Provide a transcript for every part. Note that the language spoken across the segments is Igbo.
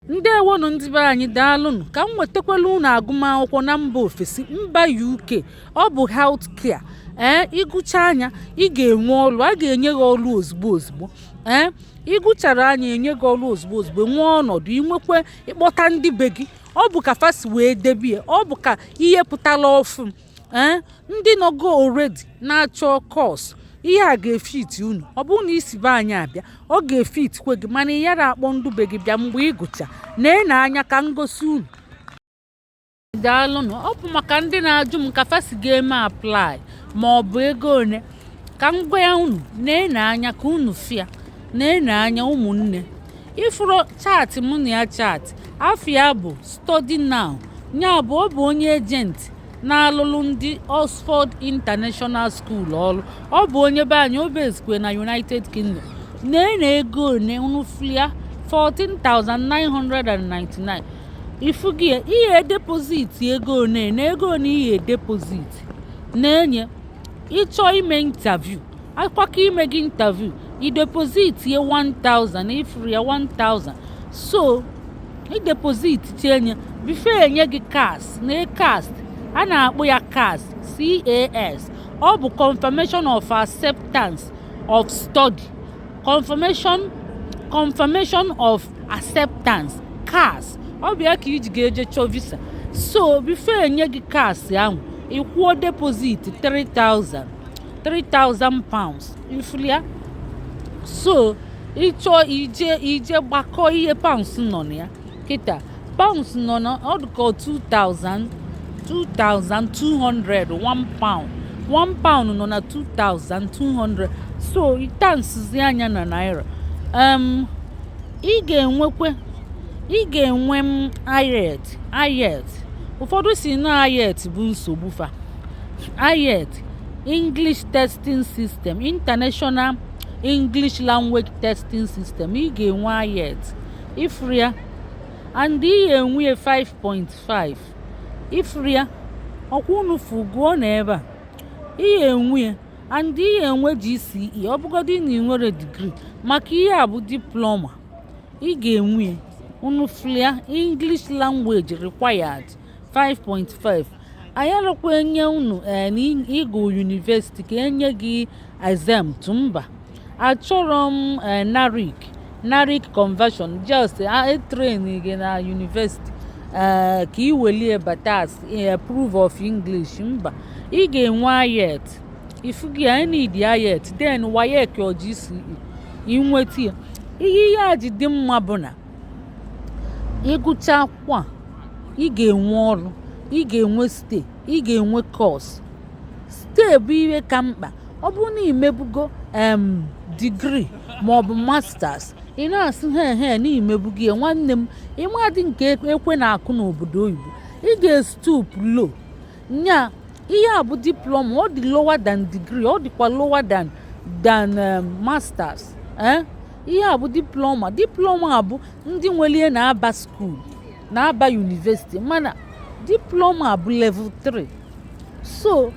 Ndewonụ, ndị be anyị, daalụnụ. Ka m nwetakwala unu agụmakwụkwọ na mba ofesi, mba UK. Ọ bụ health care. Ee, ịgụcha anya, ị ga-enwe ọrụ, a ga-enye gị ọrụ ozugbo ozugbo. Ee, ịgụchara anya, enye gị ọrụ ozugbo ozugbo, nwee ọnọdụ inwekwe ịkpọta ndị be gị. Ọ bụ ka fasi wee debie, ọ bụ ka ihe pụtara ọfụ. Ee, ndị nọgo already na-achọ course, ihe a ga-efit unu. Ọ bụrụ na isi be anyị abịa, ọ ga-efitkwe gị, mana ị yara akpọ ndụ be gị bịa mgbe ị gụcha. Nee na anya ka ngosi unu. Daalụnụ. Ọ bụ maka ndị na-ajụ m ka fasi ga-eme apply ma ọ bụ ego one, ka m gwa ya unu. Nee na anya ka unu fịa. Nee na anya, ụmụnne. Ifuru chat mụ na ya chat, afọ ya bụ Study Now. Ya bụ, ọ bụ onye agent na-alụlụ ndị Oxford International School ọrụ. Ọ bụ onye be anyị, obezikwe na United Kingdom. Nee na ego one unu fụlia, 14,999. Ifugi ihe deposit ego one na ego one ihe deposit na-enye. Ịchọ ime interview, akwaka ime gị interview, i deposit ye 1000. Ifuru ya, 1000. So i deposit chenye before enye gị CAS. Na CAS, a na-akpọ ya CAS, CAS. Ọ bụ confirmation of acceptance of study, confirmation of acceptance, CAS. Ọ bụ ya ka iji ga-eje chọọ visa. So before enye gị CAS ahụ, ịkwụọ deposit 3000, £3000. Ifulia. So ịchọọ ije gbakọ ihe pounds nọ na ya kịta, pounds nọ na ọ dịka 2000, 2200. £1, £1 nọ na 2200. So itansizi anya na naira, ị ga-enwekwe, ị ga-enwe m IELTS. IELTS, ụfọdụ si na IELTS bụ nsogbu fa. IELTS, English Testing System, International English Language Testing System. Ị ga-enwe IELTS, ifuru ya, and ị ga-enwe ya 5.5. Ifuru ya, ọkwa unu fụ, gụọ na ebe a, ị ga-enwe ya, and ị ga-enwe GCE. Ọ bụgodị na ị nwere degree, maka ihe a bụ diploma, ị ga-enwe ya. Unu fụrụ ya, English language required 5.5. Anyị alụkwa enye unu ee na ịgụ university ka enye gị exempt. Mba, achọrọ m NARIC conversion. Just a train gị na university ee ka ị welie bata as proof of English. Mba, ị ga-enwe IELTS. Ifugi ya, need IELTS, then WAEC or GCE. Inweta ya, ihe a ji dị mma bụ na ịgụcha akwụkwọ a, ị ga-enwe ọrụ, ị ga-enwe stay, ị ga-enwe course. Stay bụ ihe ka mkpa. Ọ bụrụ na imebugo degree maọbụ masters, ị na-asị he he na imebugo ya, nwanne m, ịmadị nke ekwe na-akụ n'obodo oyibo, ị ga-stoop low. Nya ihe a bụ diploma, ọ dị lower than degree, ọ dịkwa lower than masters. Eh? Ihe a bụ diploma. Diploma a bụ ndị nwere na-aba school, na-aba university, mana diploma bụ level 3. So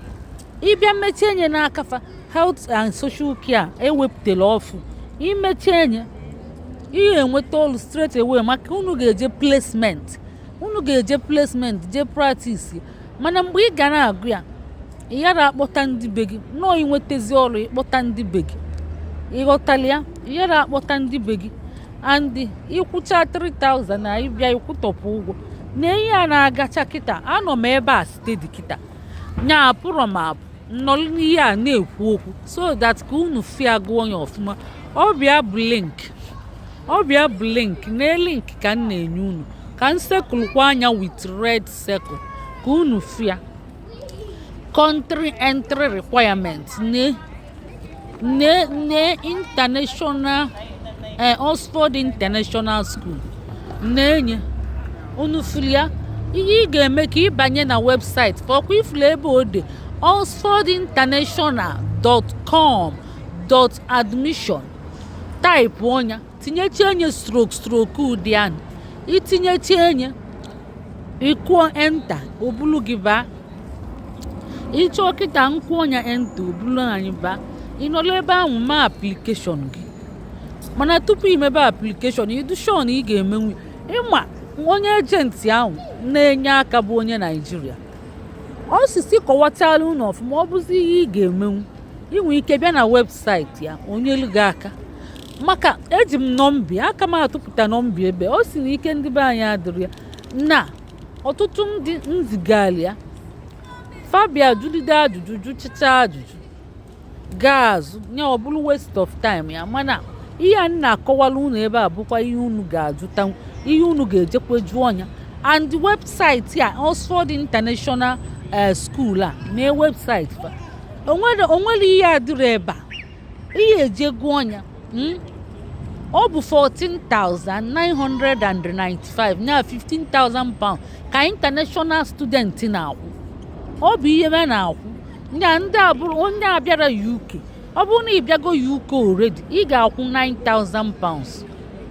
ịbịa mechie nye n'aka fa health and social care ewepụtara ọfụ, imechie nye, ihe enweta ọrụ straight away, maka unu ga-eje placement, unu ga-eje placement, jee practice. Mana mgbe ị ga na-agụ ya, ị yara akpọta ndị be gị nọọ. Inwetezi ọrụ, ịkpọta ndị be gị. Ịghọtala ya? Ị yara akpọta ndị be gị, and ịkwụcha 3000 na ịbịa ịkwụtọpụ ụgwọ na ihe a na-agacha kịta. Anọ m ebe a steady kịta, nya apụrọ m apụ, nnọrọ n'ihe a na-ekwu okwu so that ka unu fia gụọ ya ọfụma. Ọbịa bụ link, ọbịa bụ link na link ka m na-enye unu, ka m circlekwa anya with red circle ka unu fia. Country entry requirement, ne international, Oxford International School na-enye unu fụrụ ya. Ihe ị ga-eme ka ịbanye na website fọkwa, ifuru ebe o de oxfordinternational.com.admission, type ọnya, tinyechi enye stroke stroke ụdị ahụ, itinyechi enye, ịkụọ enter, obulu gị baa. Ịchọọ kịta nkwụ ọnya, enter, obulu anyị baa. Ị nọrọ ebe ahụ mee application gị. Mana tupu imebe application, ịdụ sure na ị ga-emenwu. Ịma onye agent ahụ na-enye aka bụ onye Naijiria. Ọ sisi kọwachala unu ọfụma. Ọ bụzi ihe ị ga-emenwu, inwe ike bịa na website ya, onyelu gị aka, maka eji m nọmba aka m atụpụta nọmba ebe ọ si na ike ndị be anyị adịrị ya na ọtụtụ ndị nzigali ya. Fabia jụlide ajụjụ, jụchicha ajụjụ, gaa azụ nye, ọ bụrụ waste of time ya. Mana ihe a m na-akọwala unu ebe a bụkwa ihe unu ga-ajụta, ihe unu ga-ejekwa jụọ ya. And website a, Oxford International School a, na website fa, onwere ihe adịrị ebe a ihe eje gụọ ya. Ọ bụ 14,995 ya £15,000 ka international student na-akwụ. Ọ bụ ihe ha na-akwụ ya. Ndị abụrụ onye abịara UK, ọ bụrụ na ị bịago UK already, ị ga-akwụ £9,000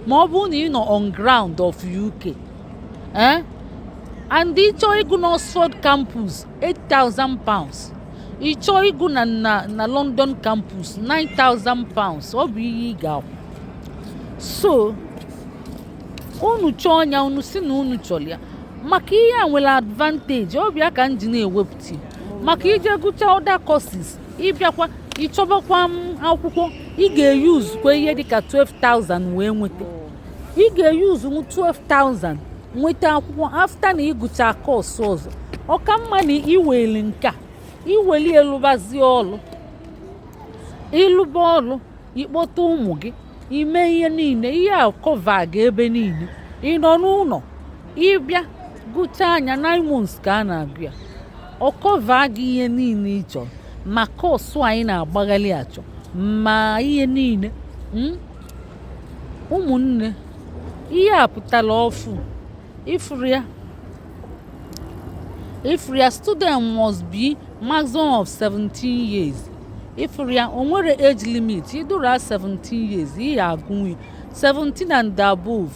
ma ọ bụrụ na ị nọ on ground of UK, eh? And ị chọọ ịgụ na Oxford campus, £8,000. Ị chọọ ịgụ na London campus, £9,000. Ọ bụ ihe ị ga-akwụ. So unu chọọ ya, unu si na unu chọrọ ya, maka ihe a nwere advantage. Ọ bịa ka m ji na-ewepụta ya. Maka ije gụchaa other courses, ịbịakwa ịchọbakwa m akwụkwọ, ị ga-eyuzukwa ihe dịka 12,000 wee nweta. Ị ga-eyuzu 12,000 nweta akwụkwọ after na ịgụcha course ọzọ. Ọ ka mma na iweli nke a, iweli elụbazie ọlụ, ịlụba ọlụ, ịkpọta ụmụ gị, ime ihe niile, ihe a cover gị ebe niile. Ị nọ n'ụlọ, ịbịa gụchaa anya 9 months ka a na-agụ ya, ọ cover gị ihe niile ị chọrọ, ma course anyị na-agbaghalị achọ, ma ihe niile. Ụmụnne, ihe a pụtara ọfụ. Ifuru ya, ifuru ya, student must be maximum of 17 years. Ifuru ya, o nwere age limit. Idura 17 years, ị ya agụnwu 17 and above,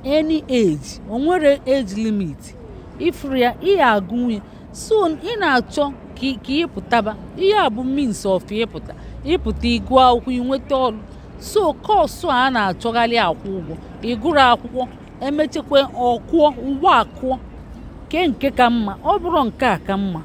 any age, o nwere age limit. Ifuru ya, ị ya agụnwu. So ị na-achọ ka ị pụtaba, ihe a bụ means of ịpụta. Ịpụta, ịgụ akwụkwọ, ịnweta ọrụ. So course a na-achọgharị akwụ ụgwọ, ịgụrụ akwụkwọ, emechekwa ọkụọ ụgbọ akụọ ke nke ka mma. Ọ bụrụ nke a ka mma.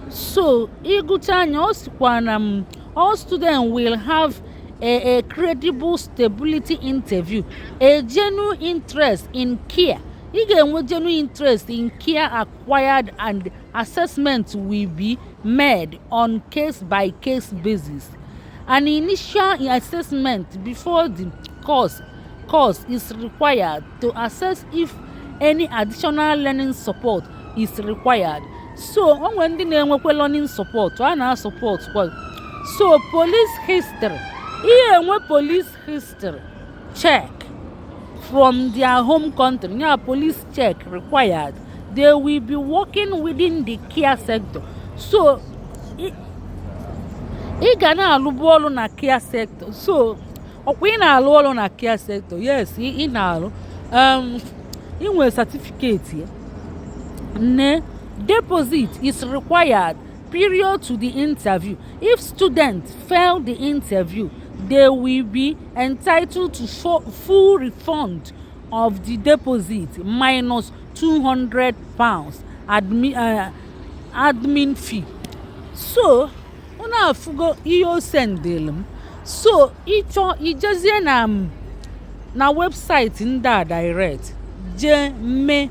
So ịgụcha anya, ọ sikwa na m all students will have a credible stability interview, a genuine interest in care. Ị ga-enwe genuine interest in care acquired, and assessment will be made on case by case basis. An initial assessment before the course is required to assess if any additional learning support is required. So o nwere ndị na-enwekwa learning support, a na-asupport kwa. So police history, ihe enwe police history check from their home country ya, police check required. They will be working within the care sector. So ị ga na-alụbu ọrụ na care sector. So ọkwa ị na-alụ ọrụ na care sector? Yes, ị na-alụ, ị nwere certificate ya. Nne, deposit is required prior to the interview. If students fail the interview, they will be entitled to full refund of the deposit minus £200 admin fee. So unu afụgo ihe o sendịlụ m. So ịchọ ijezie na website ndị a direct, jee mee,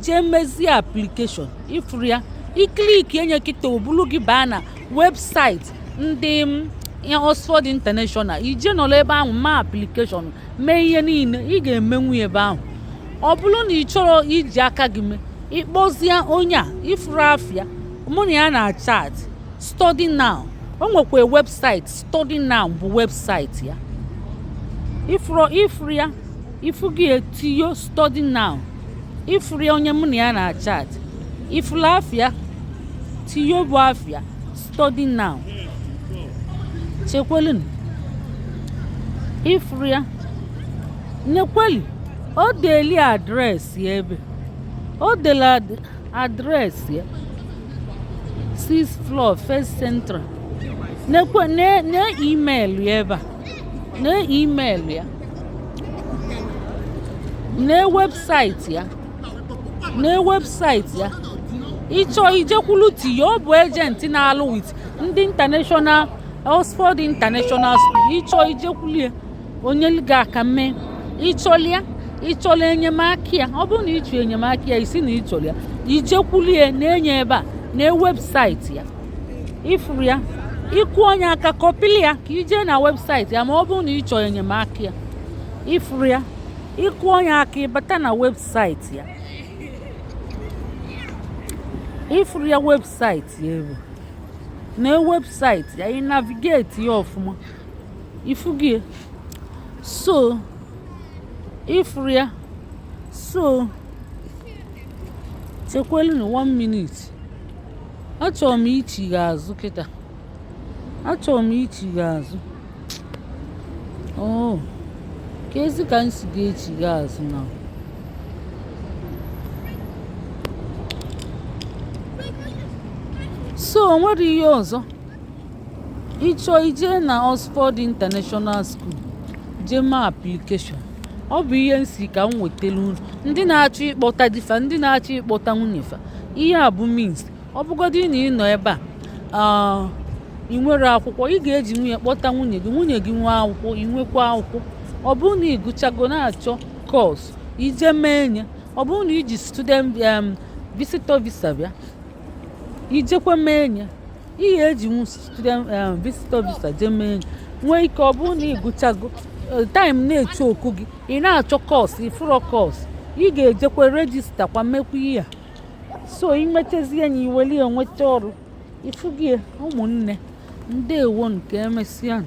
jee mezie application. Ifuru ya, iclick enye kịta, obulu gị baa na website ndị m Oxford International. Ije nọrọ ebe ahụ mee application, mee ihe niile ị ga-emenwu ebe ahụ. Ọ bụrụ na ị chọrọ iji aka gị mee, ịkpọzie onye a ifuru afịa mụ na ya na chat, Study Now. O nwekwa website, Study Now bụ website ya. Ifuru, ifuru ya, ifu gị etiyo Study Now. Ifuru ya, onye mụ na ya na chat, ifuru afịa tiyo bụ afịa Study Now. Chekwelụ, ifuru ya, nekweli o deli address ya ebe o dele address ya, 6 floor, First Central. Nekwe ne email ya ebe a, ne email ya. Nee website ya, nee website ya. Ịchọ ijekwulu tinye, ọ bụ agent na-alụ with ndị international, Oxford International School. Ịchọ ijekwulie onye gị aka mee. Ịchọlia, ịchọla enyemaka ya, ọ bụrụ na ịchọ enyemaka ya, isi na ịchọrọ ya, ijekwulie na-enye ebe a na website ya. Ifuru ya, ịkụ onye aka, kọpili ya ka ijee na website ya. Ma ọ bụrụ na ị chọrọ enyemaka ya, ifuru ya, ịkụ onye aka, ịbata na website ya. Ifuru ya, website ya ebe na website ya, ị navigate ya ọfụma, ifugie. So ifuru ya. So chekwelu one minute, achọrọ m ichigha azụ kịta, achọrọ m ichigha azụ. Oh, ka ezi ka m si ga-echigha azụ na. So o nwere ihe ọzọ ịchọ, ije na Oxford International School, jee mee application. Ọ bụ ihe nsi ka m wetara unu, ndị na-achọ ịkpọta di fa, ndị na-achọ ịkpọta nwunye fa. Ihe a bụ means ọ bụgodị na ị nọ ebe a, ị nwere akwụkwọ, ị ga-eji nwunye kpọta nwunye gị, nwunye gị nwee akwụkwọ, ị nwekwa akwụkwọ. Ọ bụrụ na ị gụchago, na-achọ course, ije mee nye. Ọ bụrụ na iji student visitor visa bịa, ijekwa mee nye. Ihe ejinwu student visitor visa jee mee nye. Nwee ike, ọ bụrụ na ị gụchago, time na-eche oku gị, ị na-achọ course, ịfụrọ course, ị ga-ejekwa register kwa, mekwa ihe a. So imechazie ya, iweli ya nweta ọrụ. Ifugie, ụmụnne, ndewo. Nke emesịa.